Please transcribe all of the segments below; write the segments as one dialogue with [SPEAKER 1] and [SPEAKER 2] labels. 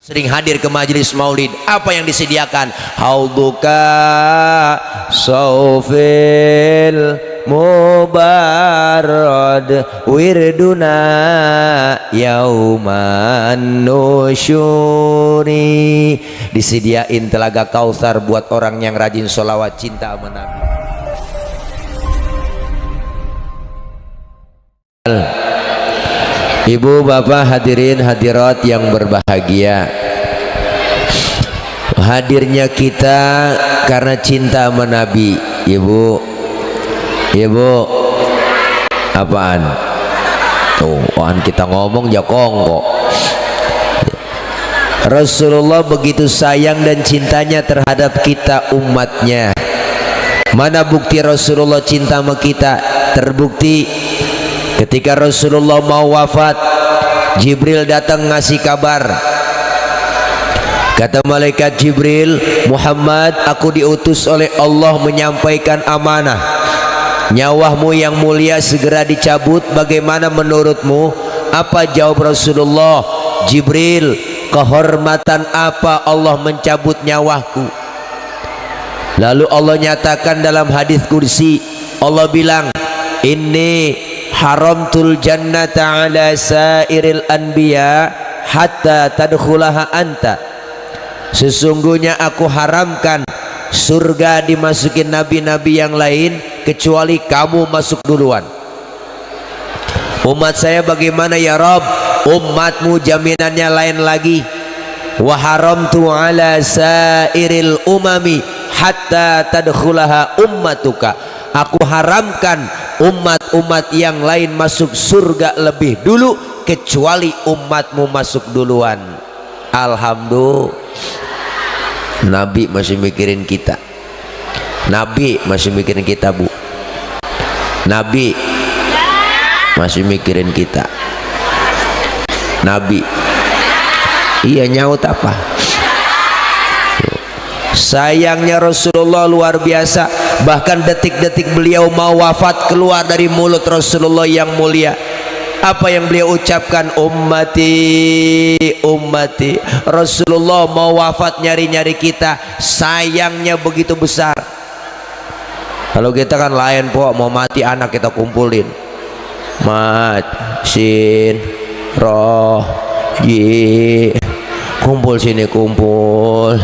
[SPEAKER 1] sering hadir ke majelis maulid, apa yang disediakan? Hauduka saufil mubarrad wirduna yauman nusyuri. Disediain telaga Kautsar buat orang yang rajin sholawat cinta sama Nabi. Ibu bapak hadirin hadirat yang berbahagia, hadirnya kita karena cinta sama Nabi. Ibu apaan tuh kita ngomong jakong kok. Rasulullah begitu sayang dan cintanya terhadap kita umatnya. Mana bukti Rasulullah cinta sama kita? Terbukti ketika Rasulullah mau wafat, Jibril datang ngasih kabar. Kata malaikat Jibril, Muhammad, aku diutus oleh Allah menyampaikan amanah. Nyawamu yang mulia segera dicabut. Bagaimana menurutmu? Apa jawab Rasulullah? Jibril, kehormatan apa Allah mencabut nyawaku? Lalu Allah nyatakan dalam hadis kursi, Allah bilang, ini haramtul jannata ala sairil anbiya hatta tadkhulaha anta. Sesungguhnya aku haramkan surga dimasukin nabi-nabi yang lain kecuali kamu masuk duluan. Umat saya bagaimana ya Rob? Umatmu jaminannya lain lagi. Wa haramtu ala sairil umami hatta tadkhulaha ummatuka. Aku haramkan umat-umat yang lain masuk surga lebih dulu kecuali umatmu masuk duluan. Alhamdulillah, Nabi masih mikirin kita. Nabi masih mikirin kita, Bu. Nabi masih mikirin kita. Nabi iya nyaut apa? Sayangnya Rasulullah luar biasa. Bahkan detik-detik beliau mau wafat, keluar dari mulut Rasulullah yang mulia, apa yang beliau ucapkan? Ummati, ummati. Rasulullah mau wafat nyari-nyari kita, sayangnya begitu besar. Kalau kita kan lain po, mau mati anak kita kumpulin, mat, sin, roh, ji, kumpul sini kumpul.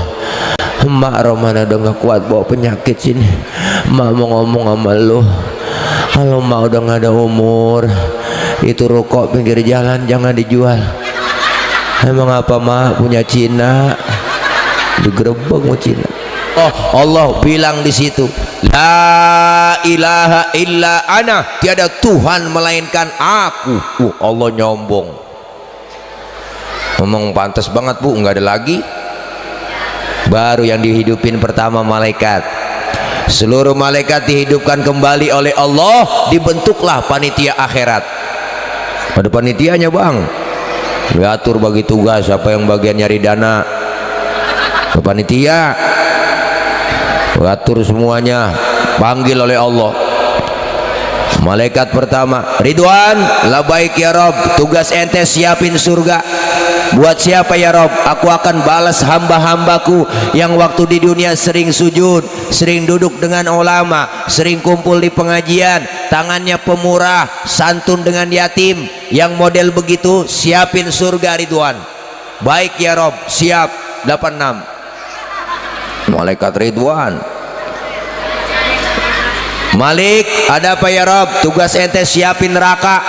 [SPEAKER 1] Emak Romana udah gak kuat bawa penyakit sini. Emak mau ngomong sama lu, kalau emak udah gak ada umur, itu rokok pinggir jalan jangan dijual. Emang apa mak punya Cina? Digerebek mau Cina. Oh, Allah bilang di situ, la ilaha illa ana, tiada Tuhan melainkan aku. Allah nyombong. Ngomong pantas banget Bu, nggak ada lagi. Baru yang dihidupin pertama malaikat. Seluruh malaikat dihidupkan kembali oleh Allah, dibentuklah panitia akhirat. Ada panitianya bang, diatur bagi tugas, apa yang bagian nyari dana, panitia atur semuanya, panggil oleh Allah. Malaikat pertama, Ridwan, labaik ya Rob, tugas ente siapin surga. Buat siapa ya Rob? Aku akan balas hamba-hambaku yang waktu di dunia sering sujud, sering duduk dengan ulama, sering kumpul di pengajian, tangannya pemurah, santun dengan yatim. Yang model begitu siapin surga Ridwan. Baik ya Rob, siap. 86 Malaikat Ridwan. Malik, ada apa ya Rob? Tugas ente siapin neraka.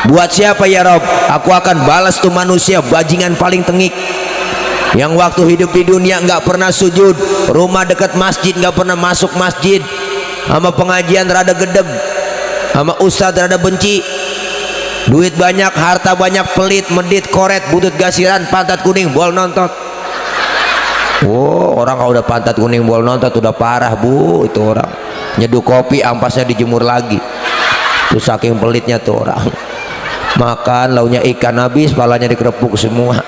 [SPEAKER 1] Buat siapa ya Rob? Aku akan balas tuh manusia bajingan paling tengik yang waktu hidup di dunia nggak pernah sujud, rumah dekat masjid nggak pernah masuk masjid, sama pengajian rada gedeg, sama ustadz rada benci, duit banyak, harta banyak, pelit, medit, koret, butut gasiran, pantat kuning, bol nontot. Oh, orang kalau udah pantat kuning bol nontot udah parah Bu. Itu orang nyeduh kopi ampasnya dijemur lagi, tuh saking pelitnya tuh orang. Makan launya ikan habis, palanya dikerepuk semua.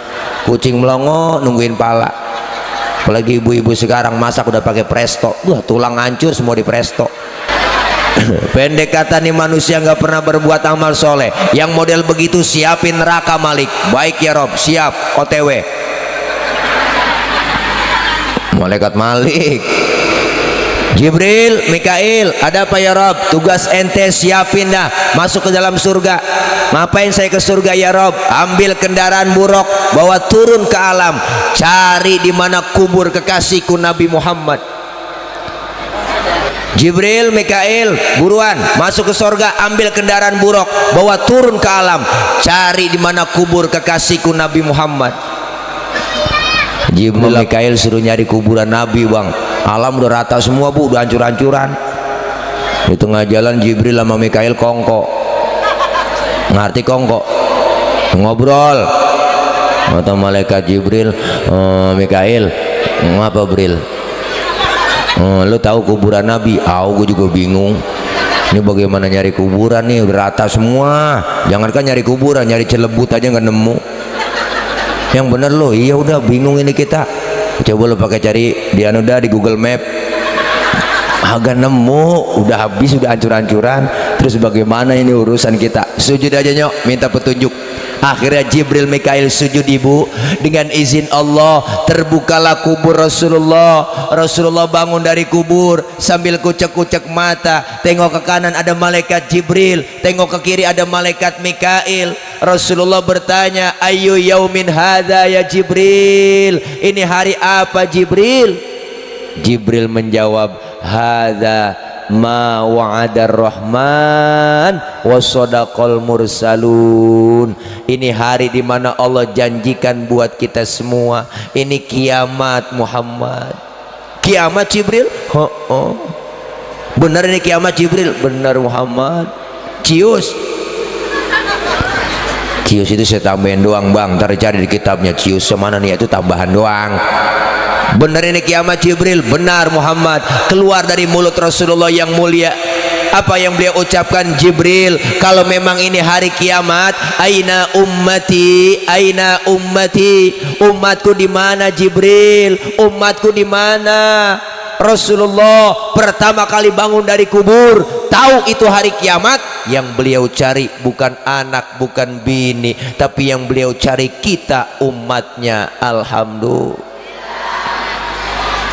[SPEAKER 1] Kucing melongo nungguin pala. Apalagi ibu-ibu sekarang masak udah pakai presto. Wah, tulang hancur semua di presto. Pendek kata nih, manusia nggak pernah berbuat amal soleh. Yang model begitu siapin neraka Malik. Baik ya Rob, siap. OTW. Malaikat Malik. Jibril, Mikail, ada apa ya Rob? Tugas ente siapin dah, masuk ke dalam surga. Ngapain saya ke surga ya Rob? Ambil kendaraan buruk, bawa turun ke alam, cari di mana kubur kekasihku Nabi Muhammad. Jibril, Mikail, buruan masuk ke surga, ambil kendaraan buruk, bawa turun ke alam, cari di mana kubur kekasihku Nabi Muhammad. Jibril, Mikail suruh nyari kuburan Nabi, bang. Alam udah rata semua, bu, udah hancur-hancuran. Di tengah jalan Jibril sama Mikail kongko. Ngerti kongko? Ngobrol. Kata malaikat Jibril, Mikail, ngapa Bril? Lu tahu kuburan Nabi? Gue juga bingung. Ini bagaimana nyari kuburan nih, udah rata semua. Jangankan nyari kuburan, nyari celebut aja nggak nemu. Yang bener lo, iya udah bingung ini kita. Coba lo pakai cari di di Google Map, agak nemu, udah habis, udah hancur-hancuran. Terus bagaimana ini urusan kita? Sujud aja nyok, minta petunjuk. Akhirnya Jibril, Mikail sujud, ibu. Dengan izin Allah terbukalah kubur Rasulullah. Rasulullah bangun dari kubur sambil kucek-kucek mata. Tengok ke kanan ada malaikat Jibril, tengok ke kiri ada malaikat Mikail. Rasulullah bertanya, ayu yaumin hadza ya Jibril, ini hari apa Jibril? Jibril menjawab, hadza ma wa'adar rahman wa sadaqal mursalun. Ini hari di mana Allah janjikan buat kita semua. Ini kiamat Muhammad. Kiamat Jibril? Benar ini kiamat Jibril? Benar Muhammad. Cius itu saya tambahin doang bang, ntar cari di kitabnya. Cius semana nih, itu tambahan doang. Benar ini kiamat Jibril? Benar Muhammad. Keluar dari mulut Rasulullah yang mulia, apa yang beliau ucapkan? Jibril, kalau memang ini hari kiamat, aina ummati, aina ummati, umatku di mana Jibril? Umatku di mana? Rasulullah pertama kali bangun dari kubur, tahu itu hari kiamat. Yang beliau cari bukan anak, bukan bini, tapi yang beliau cari kita, umatnya. Alhamdulillah.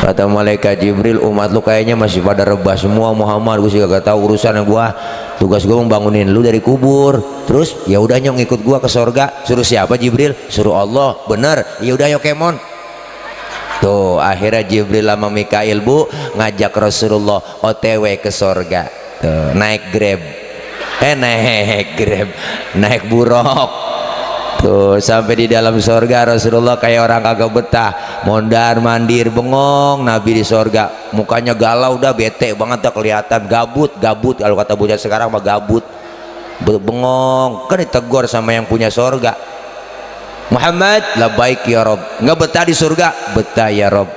[SPEAKER 1] Kata malaikat Jibril, umat lu kayaknya masih pada rebah semua Muhammad. Gue sih gak tahu urusan gua. Tugas gua membangunin lu dari kubur. Terus ya udah nyong ikut gua ke sorga. Suruh siapa Jibril? Suruh Allah. Bener. Ya udah yuk kemon. Tuh akhirnya Jibril sama Mikail, bu, ngajak Rasulullah OTW ke sorga. Tuh, naik Grab. Naik buruk. Tuh sampai di dalam sorga Rasulullah kayak orang kagak betah, mondar mandir bengong. Nabi di sorga mukanya galau, udah bete banget, dah kelihatan gabut kalau kata bocah sekarang mah gabut, bengong. Kan ditegur sama yang punya sorga, Muhammad, labbaik ya Rob. Nggak betah di surga? Betah ya Rob.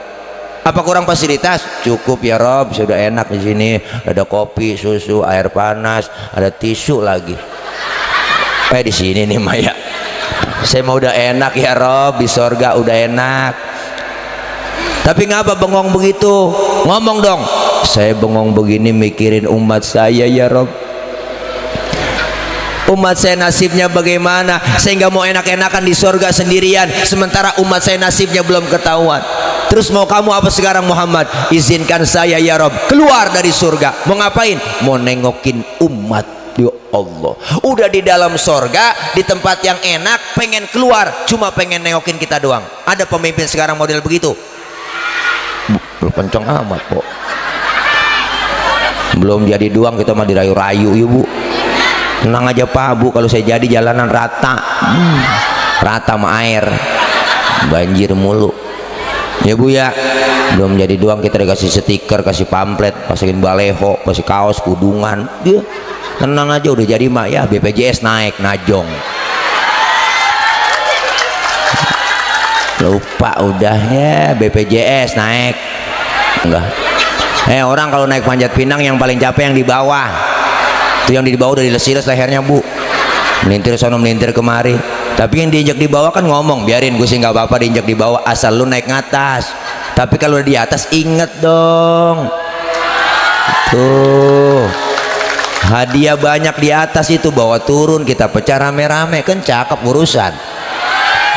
[SPEAKER 1] Apa kurang fasilitas? Cukup ya Rob, sudah enak di sini. Ada kopi, susu, air panas, ada tisu lagi. Di sini nih Maya, saya mau udah enak ya Rob, di sorga udah enak. Tapi ngapa bengong begitu? Ngomong dong. Saya bengong begini mikirin umat saya ya Rob. Umat saya nasibnya bagaimana? Saya nggak mau enak-enakan di sorga sendirian, sementara umat saya nasibnya belum ketahuan. Terus mau kamu apa sekarang Muhammad? Izinkan saya ya Rob keluar dari surga. Mau ngapain? Mau nengokin umat. Ya Allah, udah di dalam sorga, di tempat yang enak, pengen keluar, cuma pengen nengokin kita doang. Ada pemimpin sekarang model begitu? Belum kenceng amat kok. Belum jadi doang, kita mah dirayu-rayu ya bu. Tenang aja Pak Bu, kalau saya jadi jalanan rata, rata sama air, banjir mulu ya Bu ya. Belum jadi doang, kita dikasih stiker, kasih pamflet, pasangin baleho, kasih kaos, kudungan ya. Tenang aja, udah jadi mak ya. BPJS naik, najong lupa udah ya. BPJS naik enggak. Orang kalau naik panjat pinang yang paling capek yang di bawah. Itu yang di bawah udah diles-iles lehernya Bu, melintir sono melintir kemari. Tapi yang diinjak di bawah kan ngomong, biarin gue sih nggak apa-apa diinjak di bawah asal lu naik ngatas. Tapi kalau di atas inget dong, tuh hadiah banyak di atas itu, bawa turun kita pecah rame-rame, kan cakep urusan.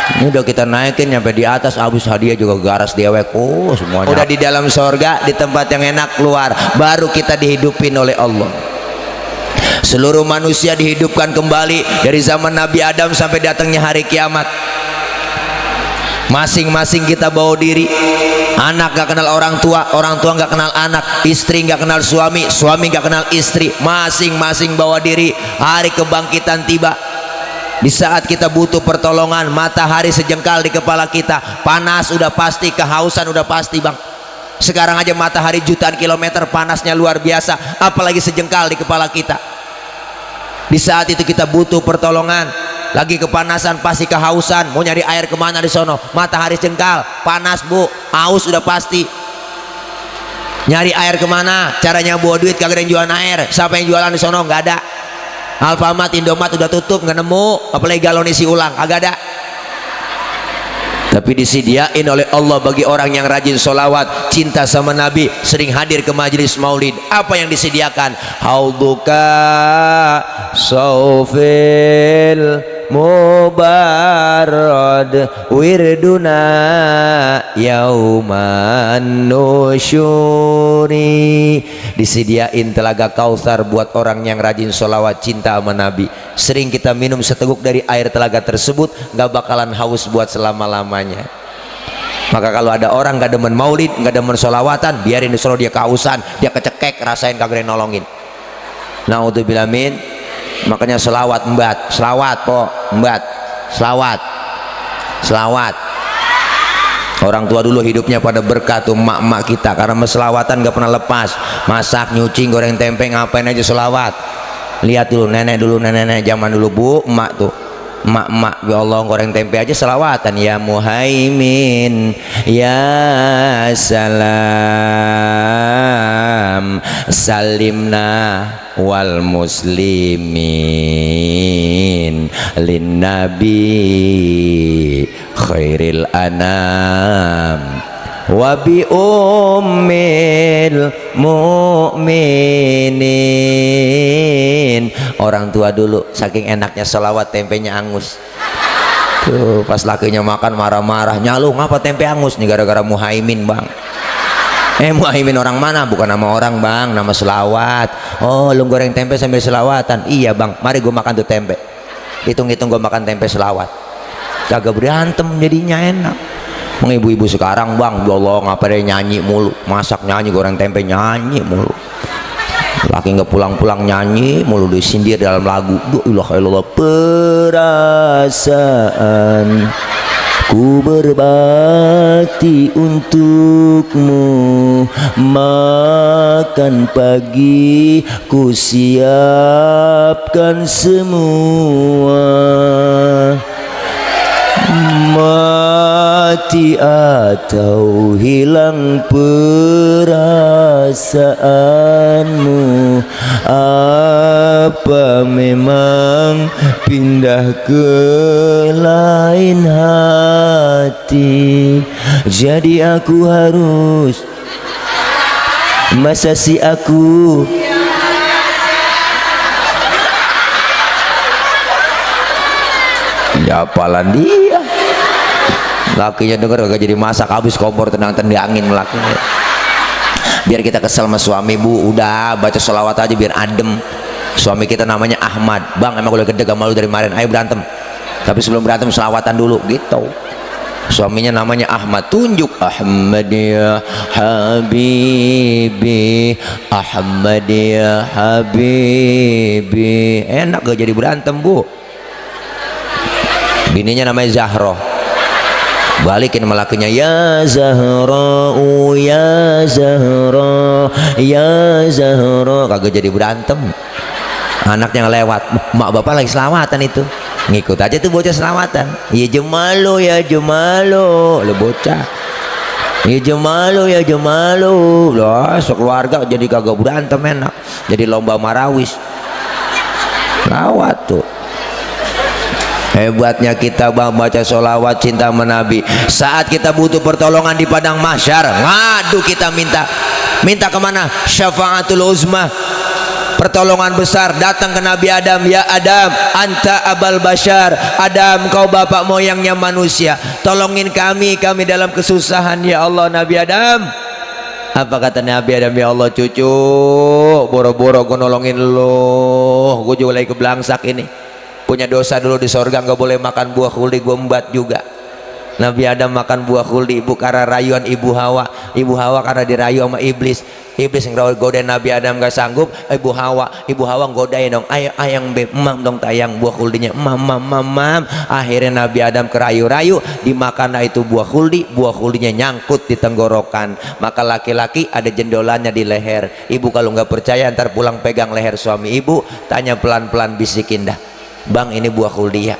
[SPEAKER 2] Ini udah kita naikin sampai di atas, habis hadiah juga garas dewek. Oh, semuanya
[SPEAKER 1] udah di dalam sorga, di tempat yang enak, keluar baru kita dihidupin oleh Allah. Seluruh manusia dihidupkan kembali dari zaman Nabi Adam sampai datangnya hari kiamat. Masing-masing kita bawa diri. Anak gak kenal orang tua gak kenal anak, istri gak kenal suami gak kenal istri. Masing-masing bawa diri. Hari kebangkitan tiba. Di saat kita butuh pertolongan, matahari sejengkal di kepala kita, panas udah pasti, kehausan udah pasti bang. Sekarang aja matahari jutaan kilometer, panasnya luar biasa, apalagi sejengkal di kepala kita. Di saat itu kita butuh pertolongan, lagi kepanasan, pasti kehausan, mau nyari air kemana di sono, matahari jengkal, panas bu, haus udah pasti. Nyari air kemana? Caranya bawa duit, kagak ada yang jualan air. Siapa yang jualan di sono? Nggak ada. Alfamart, Indomaret udah tutup, nggak nemu, apalagi galon isi ulang, kagak ada. Tapi disediain oleh Allah bagi orang yang rajin sholawat, cinta sama Nabi, sering hadir ke majelis maulid. Apa yang disediakan? Hauduka saufil mubarad wirduna yauman nusyuri. Disediain telaga Kautsar buat orang yang rajin sholawat, cinta sama Nabi. Sering kita minum seteguk dari air telaga tersebut, gak bakalan haus buat selama-lamanya. Maka kalau ada orang gak demen maulid, gak demen sholawatan, biarin di sono dia kehausan, dia kecekek, rasain kagak ada yang nolongin. Naudzubillah min. Makanya selawat embat, selawat po embat, selawat. Orang tua dulu hidupnya pada berkah tuh, emak-emak kita, karena selawatan gak pernah lepas. Masak, nyuci, goreng tempe, ngapain aja selawat. Lihat dulu nenek zaman dulu bu, emak tuh, emak ya Allah, goreng tempe aja selawatan. Ya Muhaimin ya salam salimna wal muslimin lin nabi khairil anam wa bi ummil mu'minin. Orang tua dulu saking enaknya selawat, tempenya angus tuh, pas lakinya makan marah-marah, nyalu ngapa tempe angus nih? Gara-gara Muhaimin bang. Muhaimin orang mana? Bukan nama orang bang, nama selawat. Oh lu goreng tempe sambil selawatan? Iya bang, mari gue makan tuh tempe. Hitung-hitung gue makan tempe selawat, kagak berantem jadinya, enak. Ibu-ibu sekarang bang, ya Allah ngapa dia nyanyi mulu, masak nyanyi, goreng tempe nyanyi mulu, laki nggak pulang-pulang nyanyi mulu, disindir dalam lagu. Ilah ilallah, perasaan ku berbakti untukmu, makan pagi ku siapkan semua, mati atau hilang perasaanmu, apa memang pindah ke lain hati? Jadi aku harus, masa si aku ya apalan dia. Lakinya denger gak jadi masak, habis kompor tendang-tendangin lakinya. Biar kita kesel sama suami bu, udah baca sholawat aja biar adem. Suami kita namanya Ahmad, bang emang gue gede gak malu dari kemarin, ayo berantem. Tapi sebelum berantem selawatan dulu gitu. Suaminya namanya Ahmad, tunjuk Ahmad ya Habibi, Ahmad ya Habibi. Enak gak jadi berantem bu. Bininya namanya Zahro, balikin malakinya, ya Zahra, ya Zahra, ya Zahra, kagak jadi berantem. Anaknya lewat, mak bapak lagi selawatan itu, ngikut aja tuh bocah selawatan. Ya Jemalo, ya Jemalo, lo bocah. Ya Jemalo, ya Jemalo, lah sekeluarga jadi kagak berantem, enak. Jadi lomba marawis, lawat tuh. Hebatnya kita bang baca sholawat, cinta sama Nabi. Saat kita butuh pertolongan di padang mahsyar, ngadu kita minta kemana? Syafaatul uzma. pertolongan besar datang ke Nabi Adam. Ya Adam, anta abal bashar. Adam, kau bapak moyangnya manusia, tolongin kami dalam kesusahan ya Allah. Nabi Adam, apa kata Nabi Adam? Ya Allah cucu, boro-boro gue nolongin lo, gue juga lagi keblangsak ini, punya dosa dulu di sorga, nggak boleh makan buah khuldi, gue embat juga. Nabi Adam makan buah khuldi ibu karena rayuan ibu Hawa. Ibu Hawa karena dirayu sama iblis. Iblis godain Nabi Adam gak sanggup. Ibu Hawa godain dong, ayo ayang beb, mam dong tayang buah khuldinya, mam. Akhirnya Nabi Adam kerayu-rayu, dimakan itu buah khuldinya nyangkut di tenggorokan. Maka laki-laki ada jendolannya di leher. Ibu kalau nggak percaya ntar pulang pegang leher suami ibu, tanya pelan-pelan, bisikin dah, bang ini buah khuldi ya.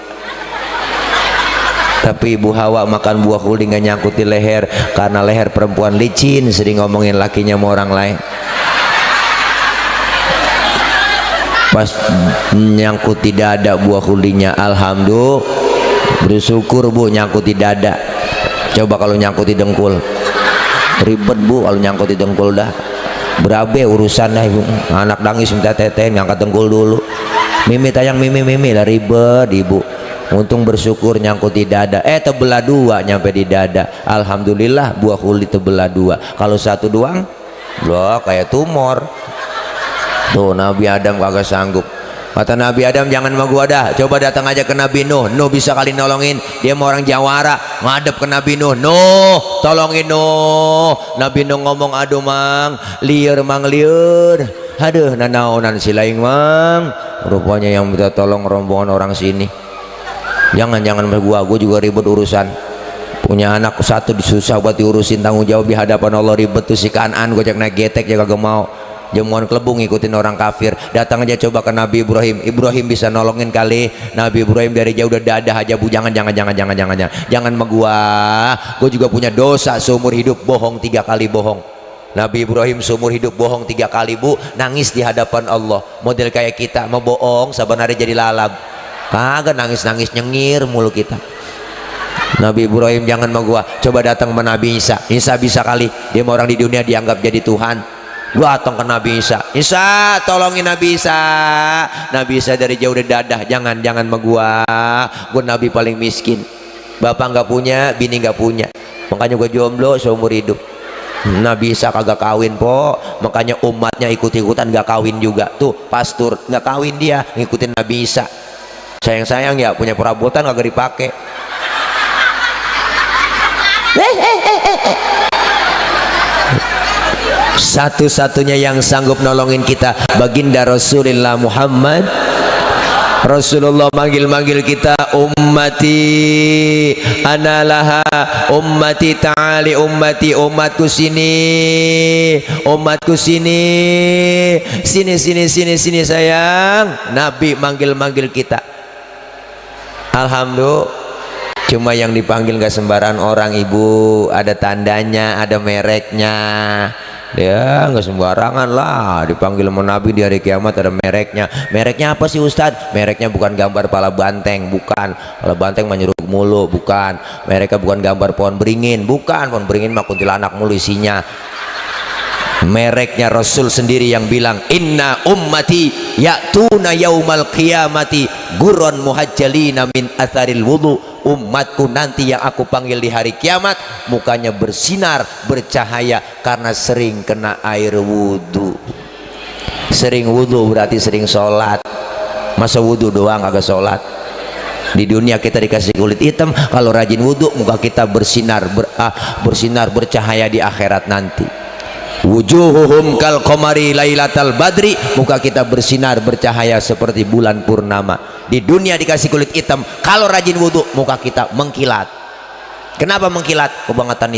[SPEAKER 1] Tapi ibu Hawa makan buah khuldi nggak nyangkut di leher karena leher perempuan licin, sering ngomongin lakinya sama orang lain. Pas nyangkut di dada buah khuldinya, alhamdulillah, bersyukur bu nyangkut di dada. Coba kalau nyangkut di dengkul, ribet bu kalau nyangkut di dengkul dah. Berabe urusan dah ibu, anak nangis minta teteh ngangkat dengkul dulu. Mimi tayang mimi lah, ribet ibu. Untung bersyukur nyangkut di dada, terbelah dua nyampe di dada. Alhamdulillah buah khuldi terbelah dua. Kalau satu doang loh kayak tumor. Tuh Nabi Adam kagak sanggup. Kata Nabi Adam, jangan sama gua dah, coba datang aja ke Nabi Nuh. Nuh bisa kali nolongin, dia mau orang Jawara, ngadep ke Nabi Nuh. Nuh tolongin Nuh. Nabi Nuh ngomong, aduh mang liur, aduh nanaonan silaing mang, rupanya yang minta tolong rombongan orang sini. Jangan gua juga ribet urusan, punya anak satu disusah buat diurusin, tanggung jawab di hadapan Allah ribet tuh. Si Kanan gojek naik getek ya kagak mau, jamuan kelebung ngikutin orang kafir. Datang aja coba ke Nabi Ibrahim bisa nolongin kali. Nabi Ibrahim dari jauh udah dadah aja bu, jangan sama gua juga punya dosa seumur hidup, bohong 3 kali bohong. Nabi Ibrahim seumur hidup bohong 3 kali bu, nangis di hadapan Allah. Model kayak kita mau bohong saban hari jadi lalab, kagak nangis nyengir mulu kita. Nabi Ibrahim jangan sama gua, coba datang sama Nabi Isa bisa kali, dia mau orang di dunia dianggap jadi Tuhan. Gua datang ke Nabi Isa tolongin Nabi Isa. Nabi Isa dari jauh udah dadah, jangan sama gua Nabi paling miskin, bapak nggak punya, bini nggak punya, makanya gua jomblo seumur hidup. Nabi Isa kagak kawin po, makanya umatnya ikut-ikutan nggak kawin juga. Tuh pastur nggak kawin, dia ngikutin Nabi Isa. Sayang ya punya perabotan kagak dipakai. Satu-satunya yang sanggup nolongin kita baginda Rasulullah Muhammad. Rasulullah manggil kita, ummati analaha, ummati ta'ali, umatku sini, sini sayang. Nabi manggil kita. Alhamdulillah, cuma yang dipanggil gak sembarangan orang ibu, ada tandanya, ada mereknya. Dia nggak sembarangan lah dipanggil sama Nabi di hari kiamat, ada mereknya apa sih Ustadz? Mereknya bukan gambar pala banteng, bukan, pala banteng menyeruk mulu, bukan. Mereknya bukan gambar pohon beringin, bukan, pohon beringin mah kuntilanak mulu isinya. Mereknya Rasul sendiri yang bilang, inna ummati ya'tuna yaumal qiyamati gurran muhajjalina min atharil wudu. Umatku nanti yang aku panggil di hari kiamat mukanya bersinar bercahaya karena sering kena air wudhu. Sering wudhu berarti sering sholat. Masa wudhu doang agak sholat? Di dunia kita dikasih kulit hitam, kalau rajin wudhu muka kita bersinar bercahaya di akhirat nanti. Wujuhuhum kal qamari lailatal badri, muka kita bersinar bercahaya seperti bulan purnama. Di dunia dikasih kulit hitam, kalau rajin wudhu muka kita mengkilat. Kenapa mengkilat? Kebangetan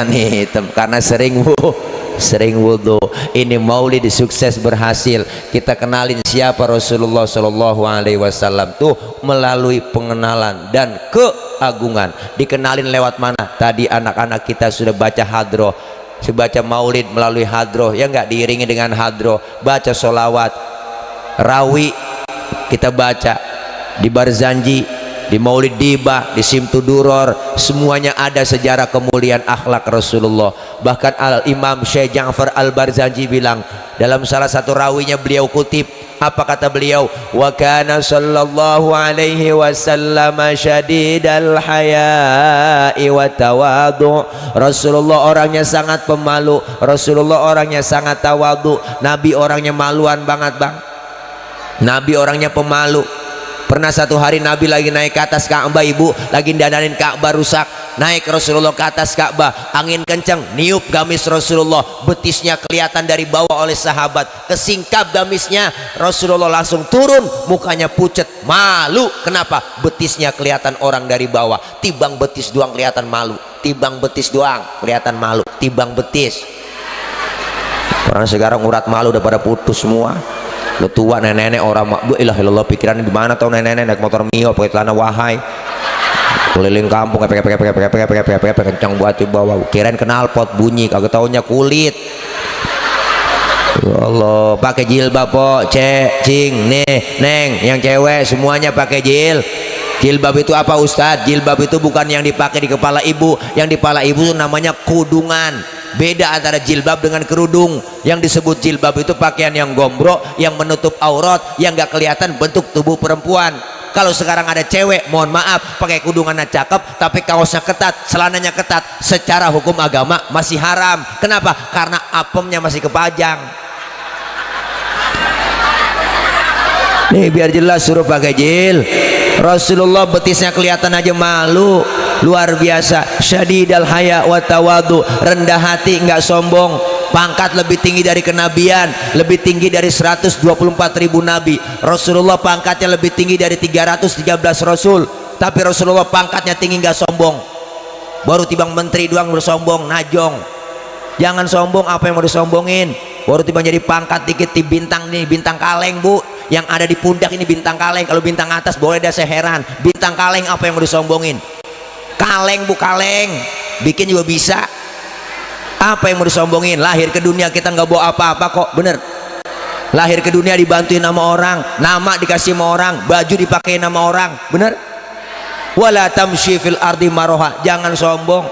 [SPEAKER 1] hitam karena sering wudhu. Ini maulid sukses berhasil. Kita kenalin siapa Rasulullah Shallallahu Alaihi Wasallam tuh melalui pengenalan dan keagungan. Dikenalin lewat mana? Tadi anak-anak kita sudah baca hadroh, baca maulid melalui hadroh, ya nggak, diiringi dengan hadroh, baca solawat, rawi kita baca di Barzanji, di Maulid Diba, di Simtu Duror, semuanya ada sejarah kemuliaan akhlak Rasulullah. Bahkan Al-Imam Syekh Ja'far Al-Barzanji bilang dalam salah satu rawinya, beliau kutip, apa kata beliau? Wa kana sallallahu alaihi wasallam syadidal haya'i wa tawadu. Rasulullah orangnya sangat pemalu, Rasulullah orangnya sangat tawadu. Nabi orangnya maluan banget, Bang. Nabi orangnya pemalu. Pernah satu hari Nabi lagi naik ke atas Ka'bah, ibu lagi dandanin Ka'bah rusak, naik Rasulullah ke atas Ka'bah, angin kenceng niup gamis Rasulullah, betisnya kelihatan dari bawah oleh sahabat, kesingkap gamisnya. Rasulullah langsung turun, mukanya pucet, malu. Kenapa? Betisnya kelihatan orang dari bawah. Tibang betis doang kelihatan malu, tibang betis doang kelihatan malu, tibang betis. Orang sekarang urat malu udah pada putus semua. Lo tua nenek-nenek orang bu ilah ilallah, pikirannya di mana tau nenek-nenek naik motor Mio pakai celana wahai keliling kampung kencang buat di bawah, kirain knalpot bunyi, kagak taunya kulit. Ya Allah, pakai jilbab po, cing nih neng yang cewek semuanya pakai jilbab. Itu apa Ustadz? Jilbab itu bukan yang dipakai di kepala ibu, yang di kepala ibu itu namanya kudungan. Beda antara jilbab dengan kerudung. Yang disebut jilbab itu pakaian yang gombrok, yang menutup aurat, yang gak kelihatan bentuk tubuh perempuan. Kalau sekarang ada cewek, mohon maaf, pakai kudungannya cakep tapi kaosnya ketat, celananya ketat, secara hukum agama masih haram. Kenapa? Karena apemnya masih kepajang. Nih biar jelas suruh pakai jil. Rasulullah betisnya kelihatan aja malu, luar biasa. Syadidal haya wa tawadu, rendah hati, nggak sombong. Pangkat lebih tinggi dari kenabian, lebih tinggi dari 124.000 nabi. Rasulullah pangkatnya lebih tinggi dari 313 rasul. Tapi Rasulullah pangkatnya tinggi, nggak sombong. Baru tibang menteri doang bersombong, najong. Jangan sombong, apa yang mau disombongin? Baru tibang jadi pangkat dikit di bintang nih, bintang kaleng bu. Yang ada di pundak ini bintang kaleng. Kalau bintang atas boleh dah, saya heran. Bintang kaleng apa yang mau disombongin? Kaleng bu, kaleng. Bikin juga bisa. Apa yang mau disombongin? Lahir ke dunia kita nggak bawa apa-apa kok, bener. Lahir ke dunia dibantuin sama orang, nama dikasih sama orang, baju dipakai nama orang, bener. Wala tamshi fil ardi maroha, jangan sombong.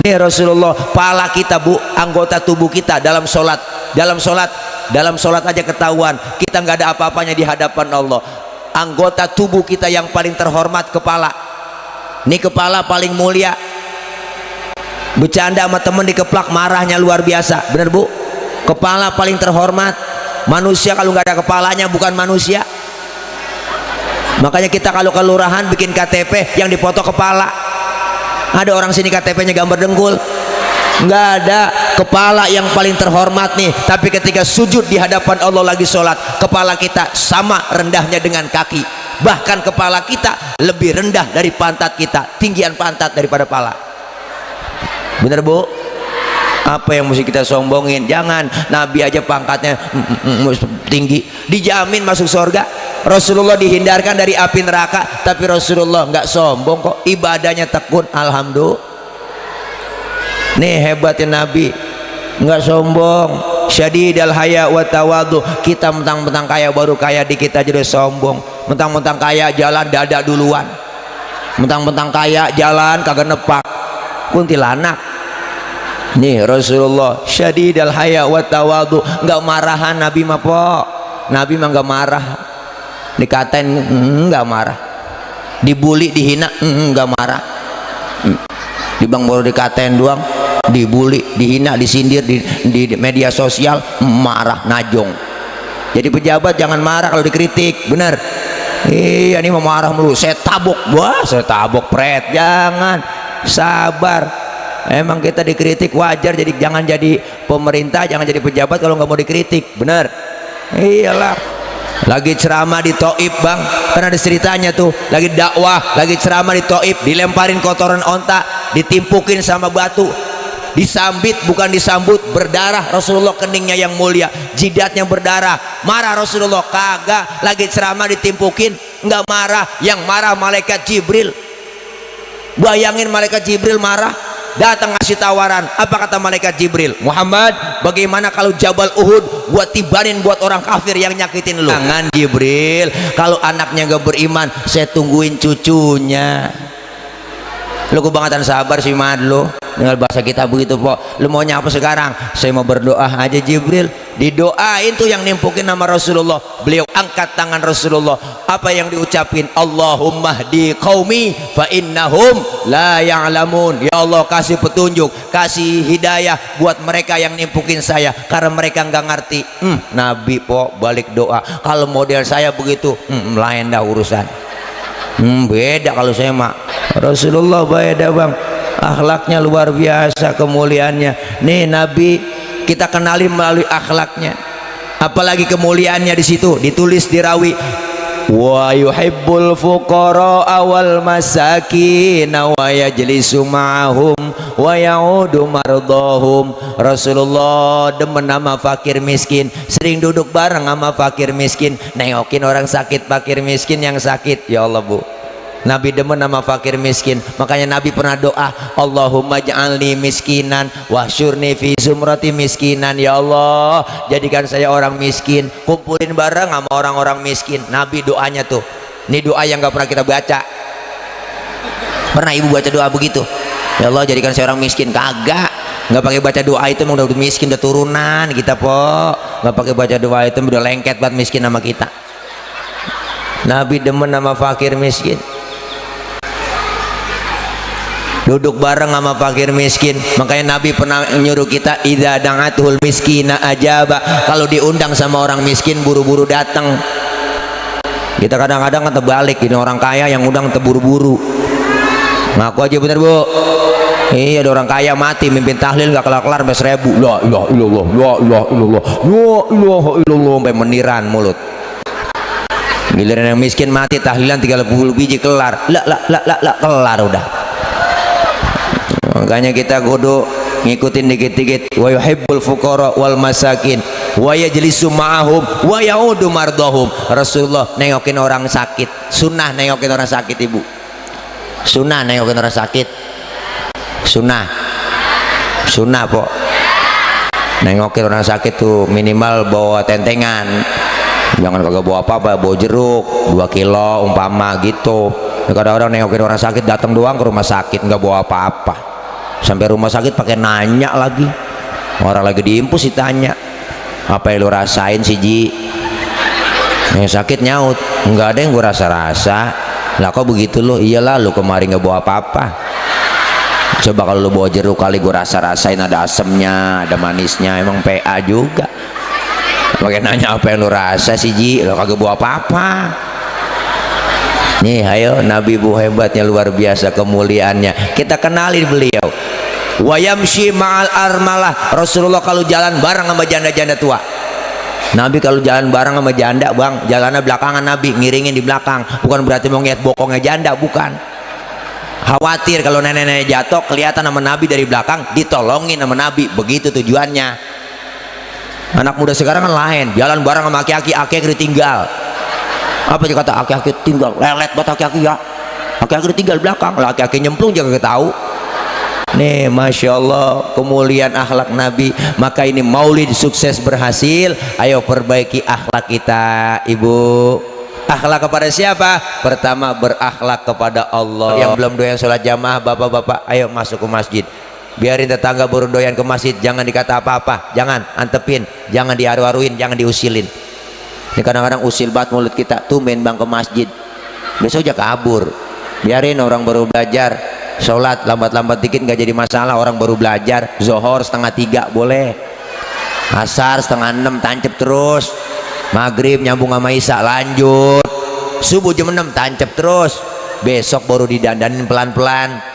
[SPEAKER 1] Nih Rasulullah, pala kita bu, anggota tubuh kita dalam sholat aja ketahuan kita nggak ada apa-apanya di hadapan Allah. Anggota tubuh kita yang paling terhormat kepala. Nih kepala paling mulia. Bercanda sama temen dikeplak, marahnya luar biasa, bener bu. Kepala paling terhormat. Manusia kalau nggak ada kepalanya bukan manusia. Makanya kita kalau kelurahan bikin KTP yang dipoto kepala. Ada orang sini KTP-nya gambar dengkul? Nggak ada. Kepala yang paling terhormat nih. Tapi ketika sujud di hadapan Allah lagi sholat, kepala kita sama rendahnya dengan kaki. Bahkan kepala kita lebih rendah dari pantat kita, tinggian pantat daripada pala. Bener bu? Apa yang mesti kita sombongin? Jangan. Nabi aja pangkatnya tinggi, dijamin masuk surga. Rasulullah dihindarkan dari api neraka, tapi Rasulullah nggak sombong kok, ibadahnya tekun. Alhamdulillah. Nih hebatnya Nabi, nggak sombong. Syadidal haya wa tawadu. Kita mentang-mentang kaya, baru kaya dikit aja udah sombong. Mentang-mentang kaya jalan dada duluan, mentang-mentang kaya jalan kagak nepak kuntilanak. Nih Rasulullah syadidal haya wa tawadu, nggak marahan Nabi mah po. Nabi mah nggak marah, dikatain nggak marah, dibully dihina nggak marah. Di bang baru dikatain doang, dibully dihina disindir di media sosial marah najong. Jadi pejabat jangan marah kalau dikritik, bener. Iya ini mau marah mulu, saya tabok, wah saya tabok pret. Jangan, sabar. Emang kita dikritik wajar, jadi jangan jadi pemerintah, jangan jadi pejabat kalau nggak mau dikritik, bener. Iyalah. Lagi ceramah di Taif bang, karena ada ceritanya tuh, lagi dakwah, lagi ceramah di Taif, dilemparin kotoran onta, ditimpukin sama batu, disambit bukan disambut, berdarah. Rasulullah keningnya yang mulia, jidatnya berdarah. Marah Rasulullah? Kagak. Lagi ceramah ditimpukin, nggak marah. Yang marah malaikat Jibril. Bayangin malaikat Jibril marah. datang ngasih tawaran. Apa kata malaikat Jibril? Muhammad, bagaimana kalau Jabal Uhud gua tibanin buat orang kafir yang nyakitin lu? Jangan Jibril, kalau anaknya gak beriman saya tungguin cucunya. Lu kebangetan sabar sih mad lu. Tinggal bahasa kita begitu po. Lu maunya apa sekarang? Saya mau berdoa aja Jibril. Didoain tuh yang nimpukin nama Rasulullah. Beliau angkat tangan Rasulullah. Apa yang diucapin? Allahumma hdi qaumi fa innahum la ya'lamun. Ya Allah kasih petunjuk, kasih hidayah buat mereka yang nimpukin saya karena mereka nggak ngerti. Nabi po balik doa. Kalau model saya begitu, lain dah urusan. Beda kalau saya mak. Rasulullah beda bang. Akhlaknya luar biasa, kemuliaannya. Nih Nabi kita kenali melalui akhlaknya, apalagi kemuliaannya di situ ditulis di rawi, wa yuhibbul fuqara wal masakin wa yajlisu ma'ahum wa ya'udu mardahum. Rasulullah demen sama fakir miskin, sering duduk bareng sama fakir miskin, nengokin orang sakit, fakir miskin yang sakit. Ya Allah bu, Nabi demen sama fakir miskin, makanya Nabi pernah doa, Allahumma ja'alni miskinan wahsyurni fi zumrati miskinan. Ya Allah jadikan saya orang miskin, kumpulin bareng sama orang-orang miskin. Nabi doanya tuh, ini doa yang gak pernah kita baca. Pernah ibu baca doa begitu? Ya Allah jadikan saya orang miskin? Kagak, nggak pakai baca doa itu udah miskin, udah turunan kita po. Nggak pakai baca doa itu udah lengket banget miskin sama kita. Nabi demen sama fakir miskin, duduk bareng sama fakir miskin. Makanya Nabi pernah nyuruh kita, idza da'atul miskina ajaba, kalau diundang sama orang miskin buru-buru datang. Kita kadang-kadang kan terbalik, ini orang kaya yang undang terburu-buru. Ngaku aja bener bu. Iya ada orang kaya mati mimpin tahlil gak kelar-kelar sampai 1000. La ilaha illallah, la ilaha illallah, la ilaha illallah, sampai meniran mulut. Giliran yang miskin mati tahlilan 30 biji kelar. La kelar udah. Makanya kita kudu ngikutin dikit-dikit. Wa yuhibbul fuqara wal masakin wa yajlisu ma'ahum wa ya'udu mardahum. Rasulullah nengokin orang sakit, sunnah nengokin orang sakit ibu. Sunnah nengokin orang sakit, sunnah po. Nengokin orang sakit tuh minimal bawa tentengan, jangan kagak bawa apa-apa, bawa jeruk 2 kilo umpama gitu. Kadang-kadang nengokin orang sakit datang doang ke rumah sakit nggak bawa apa-apa, sampai rumah sakit pakai nanya lagi. Orang lagi diimpus ditanya, apa yang lu rasain sih Ji? Yang sakit nyaut, nggak ada yang gua rasa-rasa. Lah kok begitu lo? Iyalah lu kemarin nggak bawa apa-apa. Coba kalau lu bawa jeruk kali gua rasa-rasain, ada asemnya, ada manisnya, emang PA juga. Pakai nanya apa yang lu rasa sih Ji? Lo kagak bawa apa-apa. Nih ayo Nabi bu hebatnya luar biasa kemuliaannya, kita kenalin beliau. Wa yamshi ma'al armalah. Rasulullah kalau jalan bareng sama janda-janda tua. Nabi kalau jalan bareng sama janda bang, jalannya belakangan, Nabi ngiringin di belakang. Bukan berarti mau ngeliat bokongnya janda, bukan. Khawatir kalau nenek-nenek jatuh kelihatan sama Nabi dari belakang, ditolongin sama Nabi, begitu tujuannya. Anak muda sekarang kan lain, jalan bareng sama aki-aki, aki-aki ditinggal. Apa sih kata aki-aki tinggal? Lelet buat aki-aki ya. Aki-aki ditinggal belakang, lah aki-aki nyemplung juga gak tahu. Nih Masya Allah kemuliaan akhlak Nabi. Maka ini maulid sukses berhasil. Ayo perbaiki akhlak kita ibu. Akhlak kepada siapa? Pertama berakhlak kepada Allah. Yang belum doyan sholat jamaah bapak-bapak ayo masuk ke masjid. Biarin tetangga baru doyan ke masjid, jangan dikata apa-apa, jangan antepin, jangan diaru-aruin, jangan diusilin. Ini kadang-kadang usil banget mulut kita. Tumben bang ke masjid, besok aja kabur. Biarin orang baru belajar, sholat lambat-lambat dikit nggak jadi masalah. Orang baru belajar, zohor 2:30 boleh, asar 5:30 tancep terus, maghrib nyambung sama isya lanjut, subuh jam 6 tancep terus, besok baru didandanin pelan-pelan.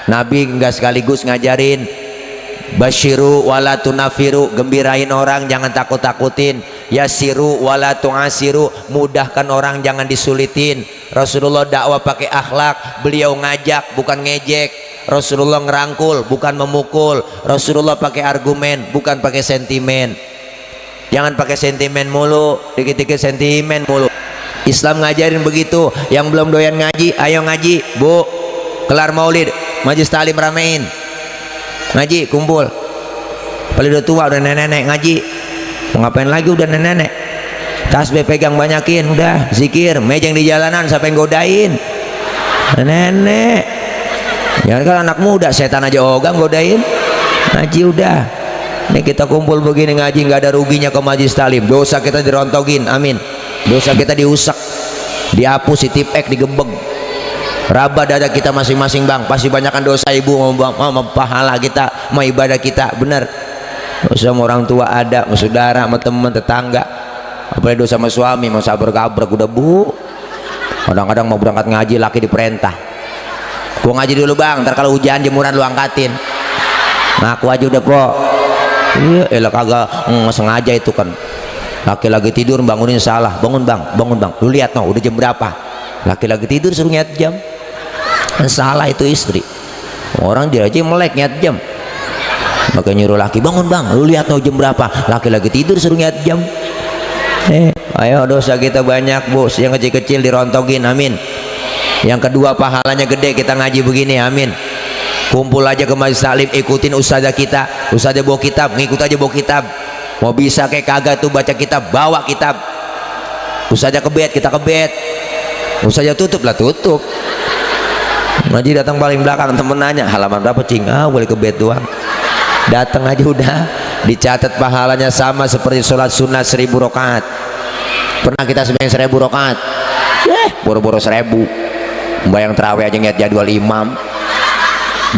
[SPEAKER 1] Nabi nggak sekaligus ngajarin basyiru wala tunafiru, gembirain orang jangan takut-takutin, yasiru wala tu'asiru, mudahkan orang jangan disulitin. Rasulullah dakwah pakai akhlak, beliau ngajak bukan ngejek. Rasulullah ngerangkul bukan memukul. Rasulullah pakai argumen bukan pakai sentimen. Jangan pakai sentimen mulu, dikit-dikit sentimen mulu. Islam ngajarin begitu. Yang belum doyan ngaji ayo ngaji bu, kelar maulid majelis taklim ramein.
[SPEAKER 2] ngaji kumpul. Paling udah tua, udah nenek-nenek ngaji. Mau ngapain lagi udah nenek-nenek? Tasbih pegang banyakin, udah zikir. Mejeng di jalanan siapa yang godain? Nenek. Jangan kan anak muda, setan aja ogah godain. Ngaji udah. Nih kita kumpul begini ngaji, nggak ada ruginya ke majelis taklim. Dosa kita dirontogin, amin. Dosa kita diusak, dihapus, ditipek, digebeg. Raba dada kita masing-masing bang. Pasti banyakkan dosa ibu mau pahala kita, mau ibadah kita, bener. Dosa sama orang tua ada, sama saudara, sama teman, tetangga. Apalagi dosa sama suami, mau sabar kabrek udah bu. Kadang-kadang mau berangkat ngaji laki diperintah. Gua ngaji dulu bang, ntar kalau hujan jemuran lu angkatin. Ngaku aja udah po. Iya elah kagak sengaja itu kan. Laki lagi tidur bangunin salah. Bangun bang, bangun bang. Lu lihat no udah jam berapa? Laki lagi tidur suruh ngiat jam. Salah itu istri. Orang dia aja melek ngiat jam. Maka nyuruh laki bangun bang. Lu lihat no jam berapa? Laki lagi tidur suruh ngiat jam. Ayo dosa kita banyak bos. Yang kecil-kecil dirontogin, amin. Yang kedua pahalanya gede kita ngaji begini, amin. Kumpul aja ke majelis taklim, ikutin ustazah kita. Ustazah bawa kitab, ngikut aja bawa kitab. Mau bisa kayak kagak tuh baca kitab, bawa kitab. Ustazah kebet, kita kebet. Ustazah tutup lah, tutup. Ngaji datang paling belakang, temen nanya halaman berapa cing? Ah boleh kebet doang. Datang aja udah. Dicatat pahalanya sama seperti sholat sunnah 1000 rakaat. Pernah kita sembahyang 1000 rakaat? Boro-boro 1000. Bayang terawih aja ngeliat jadwal imam.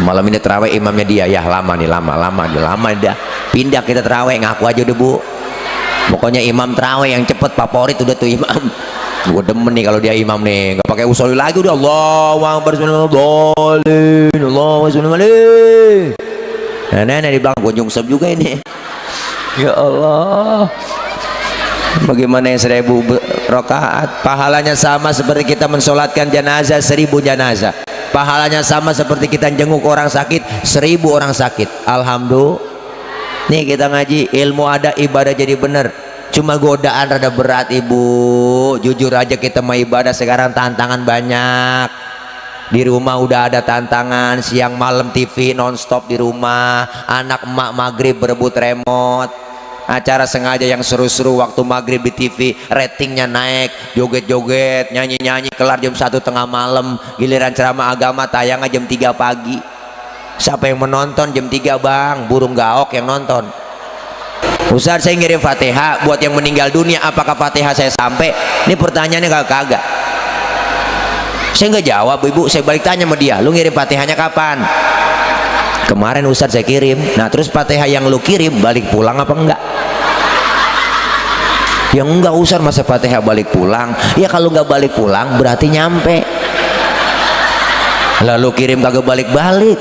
[SPEAKER 2] Malam ini terawih imamnya dia, ya lama nih, lama dah. Pindah kita terawih, ngaku aja udah bu. Pokoknya imam terawih yang cepet favorit udah tuh imam. Gue demen nih kalau dia imam nih, nggak pakai usul lagi udah. Allahu Akbar, Allahu Akbar. Nenek di belakang gue nyungsep juga ini. Ya Allah, bagaimana yang 1000 rakaat pahalanya sama seperti kita mensolatkan jenazah 1000 jenazah. Pahalanya sama seperti kita jenguk orang sakit 1000 orang sakit. Alhamdulillah. Nih kita ngaji ilmu ada, ibadah jadi bener. Cuma godaan rada berat ibu. Jujur aja kita mau ibadah sekarang tantangan banyak. Di rumah udah ada tantangan, siang malam TV nonstop di rumah, anak emak maghrib berebut remote, acara sengaja yang seru-seru waktu maghrib di TV ratingnya naik, joget-joget, nyanyi-nyanyi kelar jam 1 tengah malam, giliran ceramah agama tayangnya jam 3 pagi. Siapa yang menonton jam 3 bang? Burung gaok yang nonton. Ustaz saya ngirim Fatihah buat yang meninggal dunia, apakah Fatihah saya sampai? Ini pertanyaannya kagak. Saya nggak jawab ibu, saya balik tanya sama dia, lu ngirim Fatihahnya kapan? Kemarin Ustadz saya kirim. Nah terus Fatihah yang lu kirim balik pulang apa enggak? Ya enggak Ustadz, masa Fatihah balik pulang? Ya kalau nggak balik pulang berarti nyampe. Lalu kirim kagak balik-balik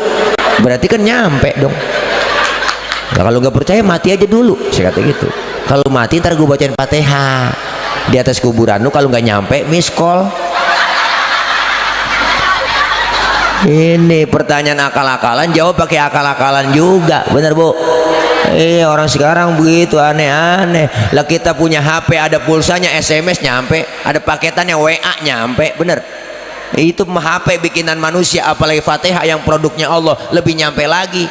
[SPEAKER 2] berarti kan nyampe dong. Nah, kalau nggak percaya mati aja dulu, saya kata gitu. Kalau mati ntar gue bacain Fatihah di atas kuburan lu, kalau nggak nyampe miss call. Ini pertanyaan akal-akalan, jawab pakai akal-akalan juga, bener bu? Orang sekarang begitu aneh-aneh. Lah kita punya HP ada pulsanya, SMS nyampe, ada paketannya WA nyampe, bener? Itu HP bikinan manusia, apalagi Fatihah yang produknya Allah lebih nyampe lagi.